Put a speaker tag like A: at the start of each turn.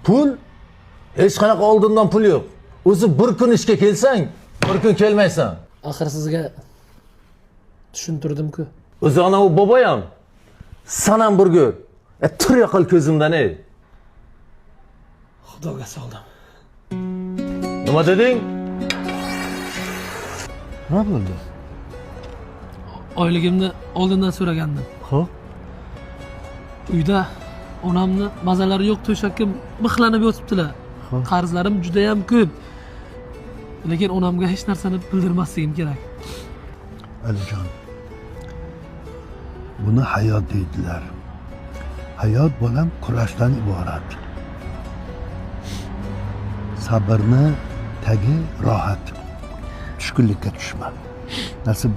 A: Pul? Hech qanaqa oldindan pul yo'q. O'zi bir kun ishga kelsang, bir kun kelmaysan.
B: Axir sizga tushuntirdim-ku.
A: O'zi anavi boboyam san ham bir go'r. Tur yoqil ko'zimdan ey.
B: Xudoga soldim.
A: Nima deding?
C: Nima bo'ldi?
B: Oyligimni oldindan so'ragandim.
C: Xo'p.
B: Uyda onamni mazalari yo'q, to'shakka mixlanib yotibdilar.
C: Xo'p.
B: Qarzlarim judayam ko'p. Lekin onamga hech narsani bildirmasligim kerak.
C: Alijon. Buni hayot deydilar. Hayot bolam kurashdan iborat. Sabrni tagi rohat. Tushkunlikka tushma. Nasib